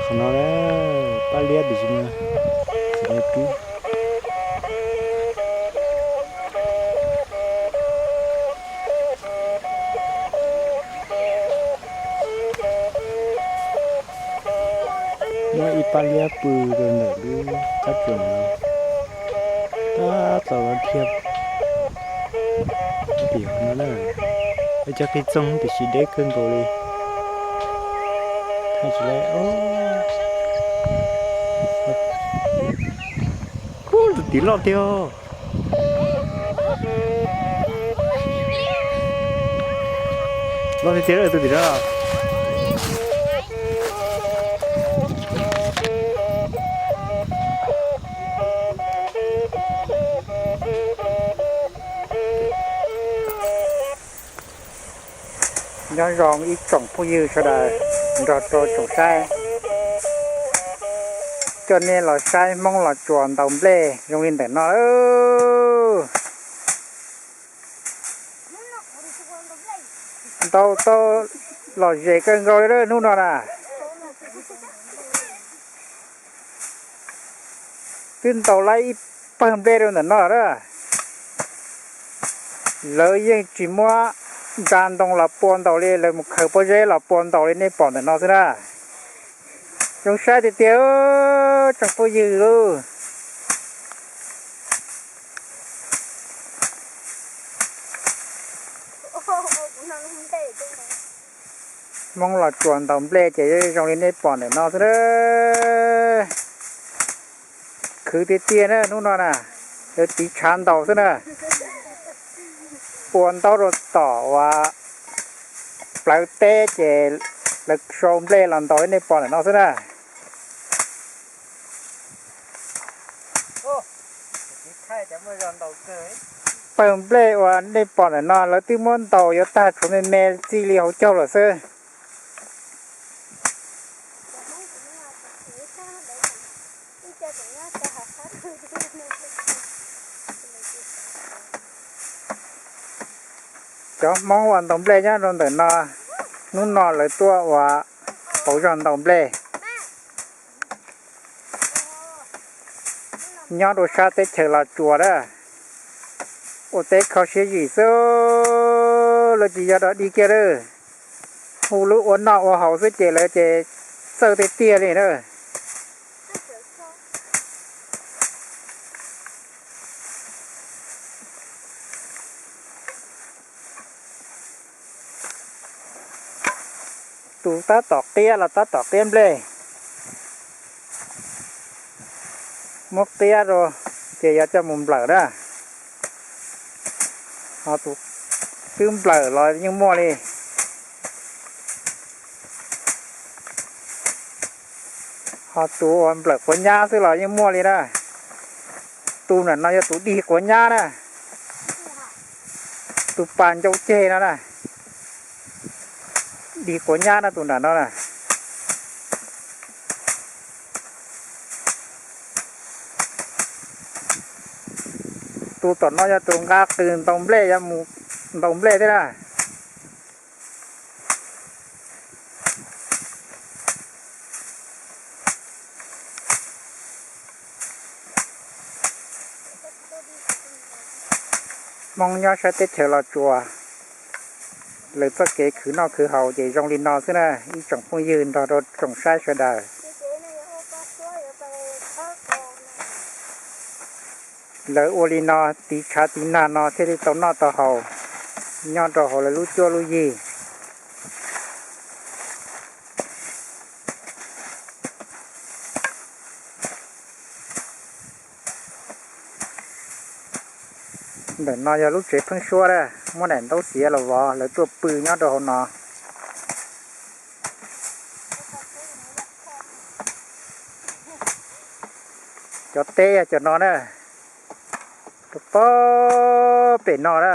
Qhov no paj liab tiam sis mas tsis tau pib. Muab ib paj liab pw rau ntawm lub qab tsuas no, tab tom los dhia tim no na. Peb cov qij txoog tiam sis deb kawg nkaus li. Thaij tsis lawm. Ub, tus tim loj tiag. Loj tiag tiag tus tim no. Nyob zoo ib tsoom phooj ywg sawv daws nrog rau tsoom saib. Coj nej los saib Hmoob Los Tsuas ntaus nplej zoo li ntawm no. Ntaus tau lom zem kawg nkaus li hnub no na. Twb ntaus lawm ib pawg nplej rau ntawm no na. Lawv yeej tsis muab ntsa ntoo los pua ntaus li, lawv mus khaws pob zeb los pua ntaus li nej pom ntawm no xwb na. Zoo saib tiag tiag tsoom phooj ywg lauj. Hmoob Los Tsuas ntaus nplej ces zoo li nej pom ntawm no xwb na. Khwv tiag tiag na hnub no na, lawv tiv tshav ntaus xwb na. Ua ntaub rau tom uas plawv teb ces lawv sau nplej los ntaus li nej pom ntawm no xwb na. Pawg nplej uas nej pom ntawm no lawv twb muab ntaus yuav tag, tshuav me me txij li hauv caug lawm xwb. Cov Hmoob uas ntaus nplej nyob rau ntawm no, hnub no lawv tuaj ua pauv zog ntaus nplej. Nyob rau sab teb chaws Los Tsuas na, ua teb kho siab zim xwb, lawv tsis yog dog dig kiag lawm. Hu lub ua noj ua haus xwb ces lawv ces txawj tiag tiag li na. Tus tab tom qiab los tab tom qiab nplej, muab qiab rau ces yuav coj mus nplawm na. Ho tus twb nplawm los yeej muaj li. Ho tus uas nplawm quav nyab xwb los yeej muaj li na. Tus nram no yog tus dig quav nyab na. Tus pas ncau ceg no na, dig quav nyab na tus nram no na. Tus tom no yog tus nqa qws ntaus nplej, yuav mus ntaus nplej thiab na. Hmoob nyob sab teb chaws Los Tsuas, lawv txoj kev khwv noj khwv haus ces zoo li no xwb na ib tsoom phooj ywg nrog rau tsoom saib sawv daws. Lawv ua li no tiv tshav tiv nag no thiaj li tau noj tau haus nyob rau hauv lawv lub cuab lub yig. Ntawm no yog lub tsev pheeb suab na, muab daim ntaub xiav los vov lawv tuaj pw nyob rau hauv no. Cov teb yog cov no na, rau pem no na.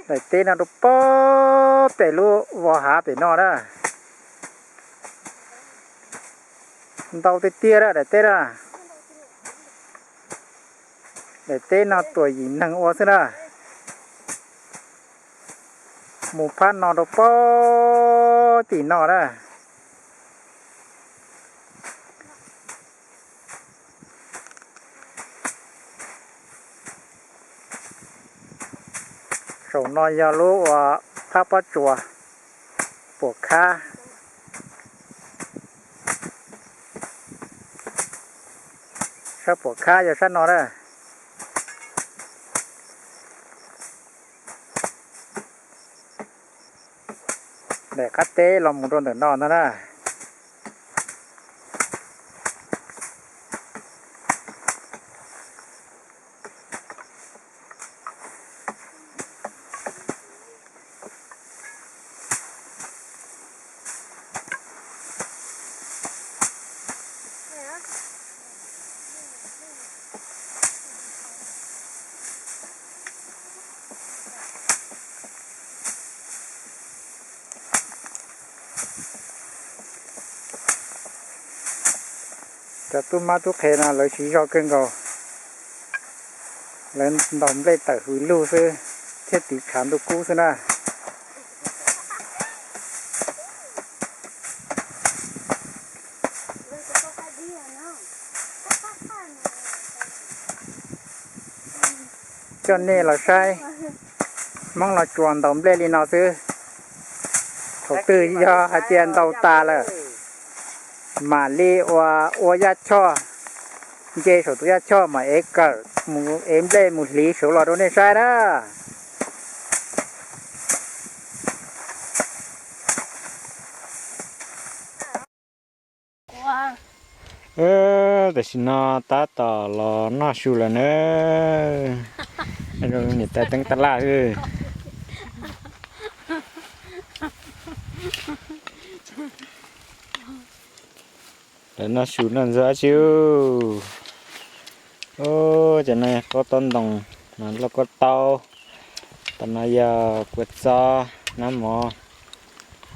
Daim teb no rau pem lub vos hav pem no na. Ntau tiag tiag na daim teb na. Daim teb no tuam yim neeg ua xwb na. Mus phab no rau pem tim no na. Saum no yog lub uas phab pob tsuas puam khab. Sab puam khab yog sab no na. Daim qab teb los mus rau ntawm no ntag na. Cov tub mab tub qhe no lawv siv zog kawg nkaus. Lawv ntaus nplej tawm hws lug xwb thiab tiv tshav ntuj kub xwb na. Coj nej los saib Hmoob Los Tsuas ntaus nplej li no xwb. Thaum twg yog hais tias ntaus tas lawm, mam li ua, ua yaj choj, nce saum tus yaj choj mas ev kawm, ev nplej mus hliv saud los rau nej saib na. Tam sim no tab tom los noj su lawm na. Niam tais teeb tab laj. Lawv noj su noj ntxuag dab tsi? Cov no qaub taub ntoos, no lauj kaub taub, tam no yog kua txob, nab mov.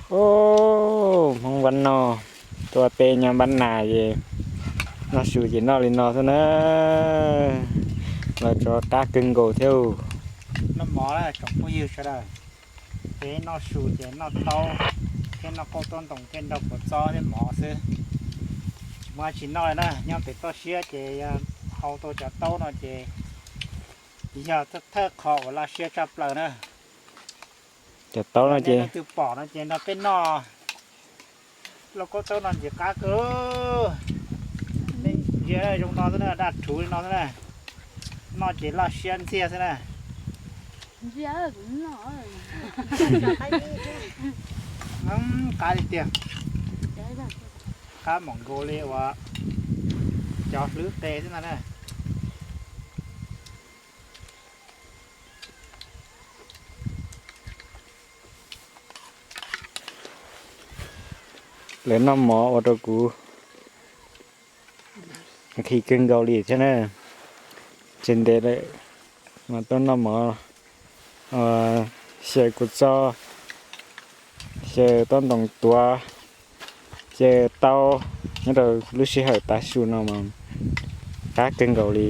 Hmoob Vaj Noj, tuaj peb nyob Npab Nas es noj su ces noj li no xwb na. Los tso qab kawg nkaus thiab. Noj mov na tsoom phooj ywg sawv daws, peb noj su ces noj taub thiab noj qaub taub ntoos thiab nrog kua txob thiab mov xwb. Tsis muaj dab tsi noj li na, nyob pem toj siab ces yog hau tau cov taub no ces yog thawj qho uas laj siab tshaj plaws na. Cov taub no ces leej twg pom no ces nrog peb noj. Lauj kaub taub no ntxim qab kawg. Nej ntsia zoo no xwb na, daj rhuv li no xwb na. Noj ces laj siab ntxiag xwb na. Qab li tiag. Qab mom nkaus li uas cov hlwb qe xwb ntag na. Lawv noj mov ua rau kuv nqhis kawg nkaus li thiab na. Tsis ntev lawm mas tuaj noj mov, xyaw kua txob, xyaw taub ntoos tuav, xyaw taub nyob rau lub sij hawm tav su no mas qab kawg nkaus li.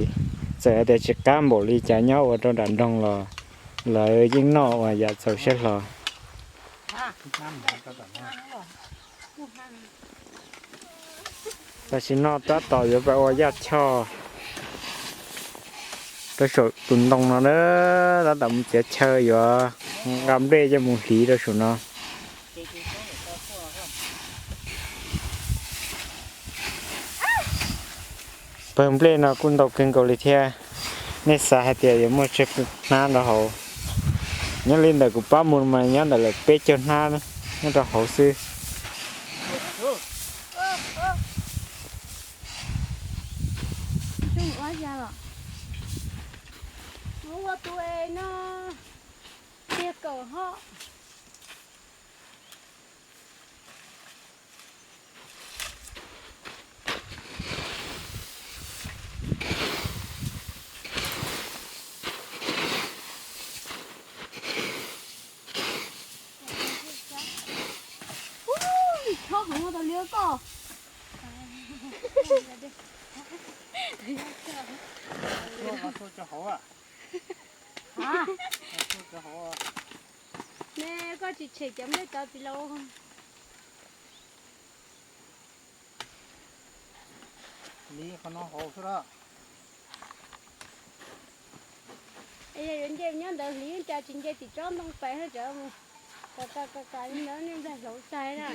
Txawm hais tias tsis qab npaum li cas nyob ua rau nram nroog los lawv yeej noj ua yam txaus siab hlo. Tam sim no tab tom yuav pab ua yaj choj rau saum tus ntoo no na, tab tom mus txiav chaw yuav nqa nplej coj mus hliv rau saum no. Pawg nplej no kuj ntau kawg nkaus li thiab. Nej xav hais tias yuav muaj tsawg hnab rau hauv? Nyob li ntawm kuv pab mus mas nyob ntawm lawm peb caug hnab nyob rau hauv xwb. Ne, koj tsis tshem cov nplej tod tsis los? Li qhov no hauv xwb a. Yuav nce nyob ntawd hliv cas tsis nce tim tsob ntoo pem hab, tsav mus ka ka ka ka li ntawd nej npleg hlauv tag na.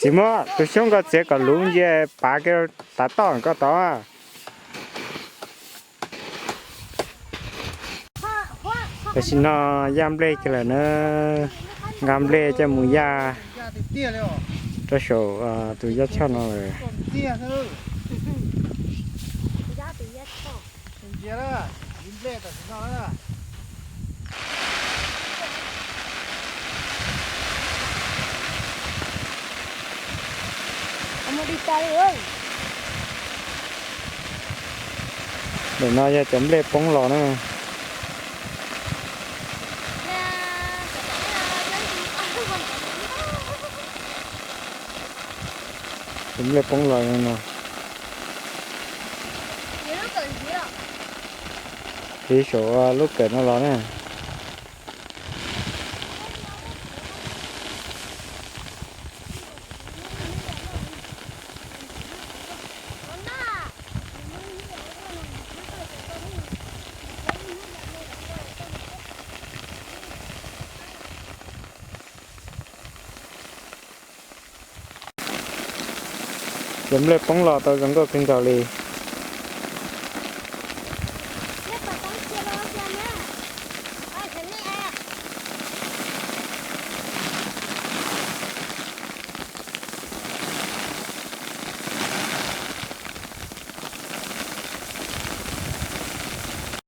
Txiv muab tus xyoob koj txiav kom luv ntsia pav kiag tav toj koj tod. Tam sim no yaj nplej kiag lawm na, nqa nplej coj mus yaj rau saum tus yaj choj no lawm. Ntawm no yog cov nplej poob los na. Cov nplej poob los no. Hliv saum lub kawm no los na. Cov nplej poob los tau zoo nkauj kawg nkaus li.